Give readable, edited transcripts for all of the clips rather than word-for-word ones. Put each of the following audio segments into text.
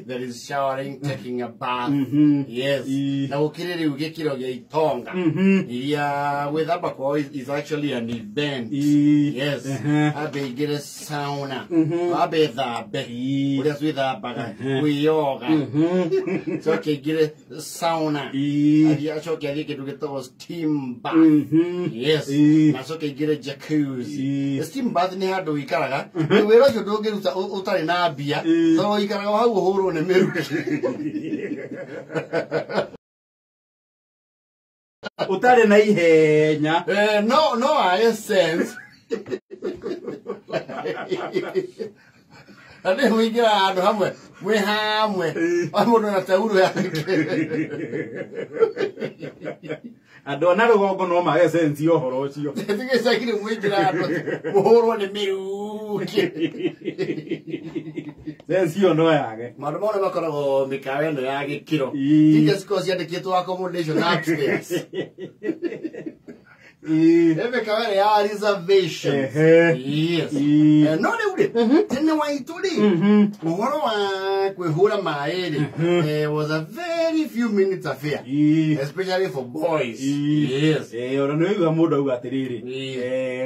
There is showering, taking a bath. Yes. Na gũkĩrĩ rĩu gĩkĩro gĩa itonga iria gwĩthamba kwao is actually an event. Yes. Ambe ingĩre sauna, ambe thambe ũrĩa twĩthambaga, kwĩyoga, coke ingĩre sauna, athiĩ acoke athiĩ kĩndũ gĩtagwo steam bath. Yes. Na acoke ingĩre jacuzzi. Steam bath nĩ handũ ũikaraga, wĩra ũcio ndũngĩruta ũtarĩ na mbia, tondũ ũikaraga hau ũhũrwo nĩ mĩrukĩ. Ũtarĩ na ihenya. No, no I sense. Na nĩ mũingĩra handũ hamwe mwĩ hamwe, o mũndũ na tauro yake. Andũ a na rũgongo no mage sense ya ũhoro ũcio. Tigĩcagire mũingĩra handũ mũhũrwo nĩ mĩrukĩ. Sense ĩyo no yage. Maũndũ mau nĩ makoragwo mĩkawa ĩno ya gĩkĩro. Iria cikoragwo ciandĩkĩtwo accommodation upstairs. Nĩ mĩkawa ĩrĩa ya reservations. Yes. No rĩu rĩ, tene wa itũ rĩ, ũhoro wa kwĩhũra maĩ rĩ, was a very few minutes affair. Especially for boys. Yes. Ona nĩ ũigua mũndũ auga atĩrĩrĩ,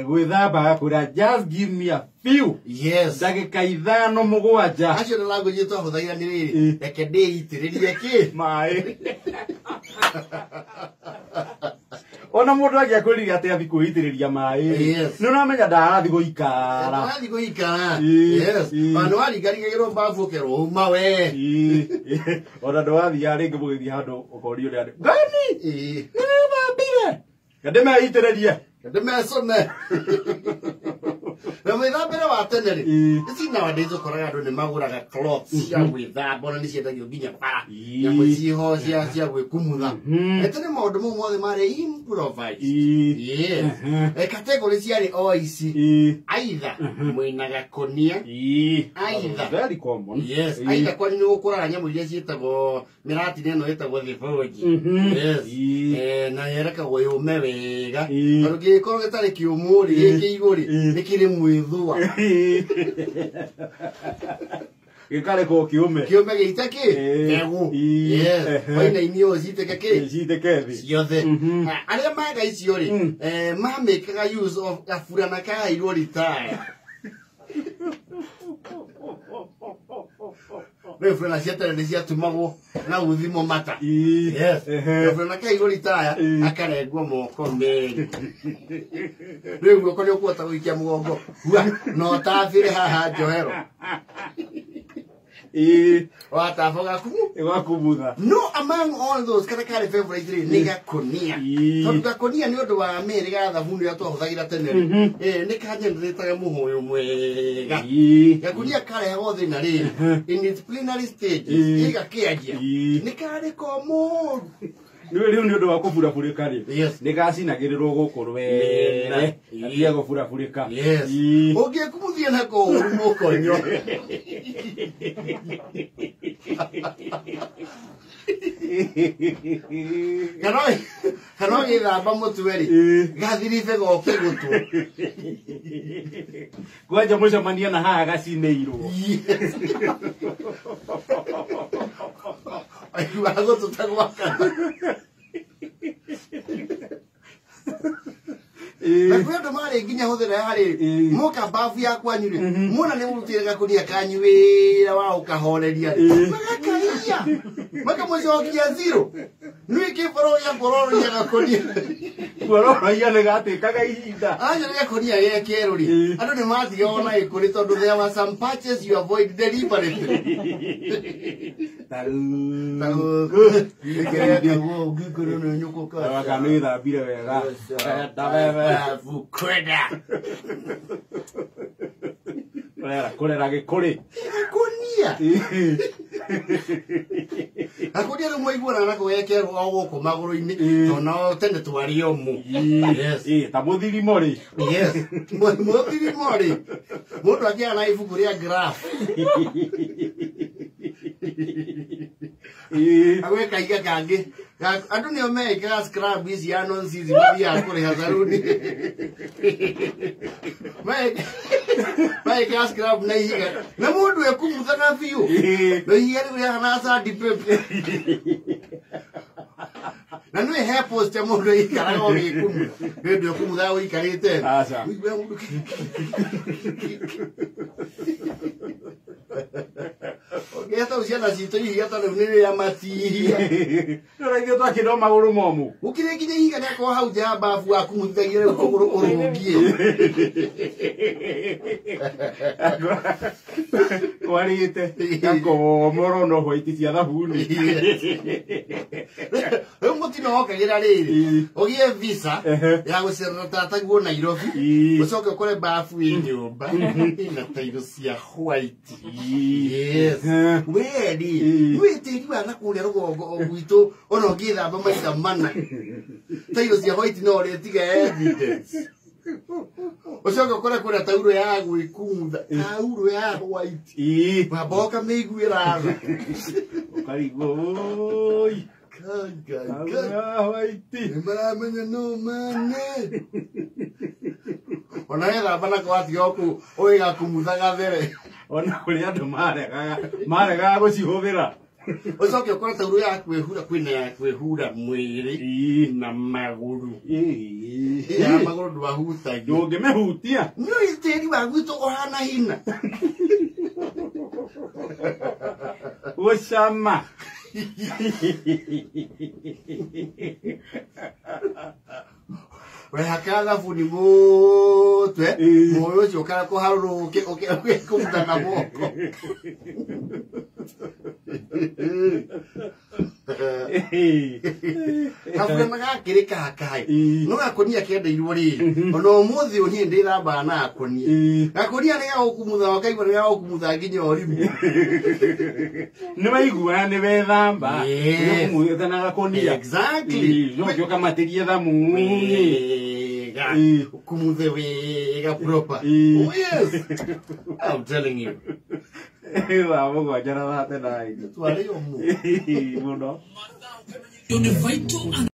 gwĩthamba agakwĩra just give me a few. Yes. Ndagĩka 5 7. Acio nĩ language twahũthagĩra nĩ rĩrĩ, reke ndĩitĩrĩrie kĩ? Maĩ. Ona mũndũ angĩakwĩrire atĩ athiĩ kwĩitĩrĩria maĩ, nĩ ũramenya ndarathi gũikara. Ndarathi gũikara. Yes. Ona nĩ waringaringagĩrwo mbabu ũkerwo uma we. Ona ndwathiaga rĩngĩ mũgĩthiĩ handũ ũkorio ũrĩa andũ, Ngani! Nĩwĩthambire? Ndĩmeitĩrĩrie. Ndĩmecũne. Na mwĩthambĩre wa tene rĩ, ici nowadays ũkoraga andũ nĩ magũraga cloths cia gwĩthamba, ona nĩ ciendagio nginya bara. Nyamũ ciho cia gwĩkumutha. Tene maũndũ mau mothe marĩ improvised. Yes. Category ciarĩ o ici. Either mwĩna gakonia. Either. Very common. Yes. Either kwanyu nĩ gũkũraga nyamũ iria ciĩtagwo mĩratini ĩno ĩtagwo thibũnji. Yes. Na yerekagwo yũme wega. Tondũ kĩngĩkorwo gĩtarĩ kĩũmũ rĩ, gĩkĩigũ rĩ, nĩ kĩrĩ mwĩthũa. Gĩkarekwo kĩũme. Kĩũme gĩite kĩ? Mbegũ. Yes. Wainainio citĩke kĩ? Citĩke thĩ. Ciothe. Arĩa mega icio rĩ, mamĩkaga use of gaburana kaheirwo retire. Rĩu burana cia tene nĩ ciatumagwo na uthimo mata. Yes. Gaburana kaheirwo retire, akarengwo moko merĩ. Rĩu guoko nĩ ũkũhota gũikia mũgongo. Hua, na ũtabĩre haha njohero. Wataba gakumu. Gakumutha. No, among all those, kana karĩ favorite rĩ, nĩ gakonia. Tondũ gakonia nĩ ũndũ wa mĩrĩ ga thabuni ũrĩa twahũthagĩra tene rĩ. Nĩ kanyenderetaga mũhũyũ mwega. Gakonia karehagwo thĩna rĩrĩ, in its plenary stages, ĩgakĩaria. Nĩ karĩ komũru. Rĩu nĩ ũndũ wa kũburabũrĩka rĩ, nĩ gacinagĩrĩrwo gũkũ rwere, gatige gũburabũrĩka. Yes. Ũngĩkumuthia na kũũru mũkonyo. Kana ũgĩthamba mũtwe rĩ, gathiribe goke gũtũ. Kwanja mũcemania na haha gacinĩirwo. Yes. Aiguaga gũtũ ta gwakana. Na kwĩ andũ marĩ nginya hũthĩra ya rĩ, moka babu ya kwanyu rĩ, mona nĩ mũrutĩre gakonia kanyu wĩra wa ũkahoreria rĩ, magakaiya, makamũcokia zero. Nĩ kĩboro gĩa kuororoia gakonia. Kuororoia nĩ gatĩkaga ihinda. Aca nĩ gakonia ge kerũ rĩ, andũ nĩ matigaga ona ĩkũrĩ tondũ there were some patches you avoid deliberately. Kana nĩ wĩthambire wega. Kwenda. Kũrera gĩkũrĩ. Gakonia. Gakonia rĩu mwaiguana nako gekerwo o gũkũ magũrũ-inĩ, tondũ no tene twarĩ omũ. Yes. Ta mũthirimo rĩ. Yes. Mũthirimo rĩ. Mũndũ akĩaga na ibuku rĩa graph. Agwĩka iga kangĩ Andũ nĩo meĩkaga scrub ici ya nonsense mathiaga kũrĩha saruni. Meĩkaga scrub na ihiga. Na mũndũ ekumuthaga biũ. Na ihiga rĩu rĩahana sandpaper. Na nĩ he post ya mũndũ aikaraga ũgĩkumutha. Nĩ ũndũ ekumuthaga ũikarĩte. Aca. Ũigue mũndũ Ũngĩeta ciana citũ ihiga ta rĩu nĩ rĩrĩa matihia. Nĩ ũraigua twakĩndwo magũrũ momũ. Gũkĩrĩ nginya ihiga rĩakorwo hau nja ya babu wakumuthagia rĩu kũgũrũ ũrũngiĩ. Kwarĩte gakomoro no hwaiti cia thabuni. Rĩu mũtino wokagĩra rĩrĩ Ĩĩ. ũgĩe visa Ehe. ya gũcerera tataguo Nairobi Ĩĩ. ũcoke ũkore babu ĩ nyũmba ĩna tairo cia white. Yes. Ehe. We rĩ Ĩĩ. nĩ tĩri wa na kũrĩa rũgongo o gwitũ ona ũngĩthamba maita mana tairo cia white no ũrĩtiga evidence. Ũcoke ũkore kũrĩa tauro ya gwĩkumutha tauro ya white Ĩĩ. wamba ũkamĩiguĩra tha. Ũkarigwo oi. Kai, kai, Tauro kai. ya white. Nĩ maramenya no mane. Ona wethamba nako watiga kũu ũgĩgakumutha gathere. Ona kũrĩ andũ maregaga gũcihũthĩra. Ũcoke ũkore tauro ya kwĩhura kwĩna ya kwĩhura mwĩrĩ Ĩĩ. na magũrũ. Ĩĩ. Ya magũrũ ndwahutagia. Ndũngĩmĩhutia. Nĩ tĩri wa gwitũ ũhana hina. Gũcama. Wehakaga thabuni mũtwe Ĩĩ. mũĩ ũcio ũkara kũharũrũke ũgĩkumutha na moko. Kaburana gakĩrĩ kakaĩ Ĩĩ. no gakonia kendeirwo rĩrĩ ona ũmũthĩ ũyũ niĩ ndĩthambaga na gakonia. Ĩĩ. Gakonia nĩ gagũkumutha ũkaigua nĩ gagũkumutha nginya ũrimũ. Nĩ waigua nĩ wethamba. Yes. Ũkũmũthĩte na gakonia. Exactly. Ĩĩ, no ũcoke ũkamatĩrie thamuni. Wega. Ĩĩ. Ũkumuthe wega proper. Ĩĩ. Oh yes. I'm telling you. Thaa 7:39. Twarĩ ũmũ. Ĩĩ, mũno. Univaito.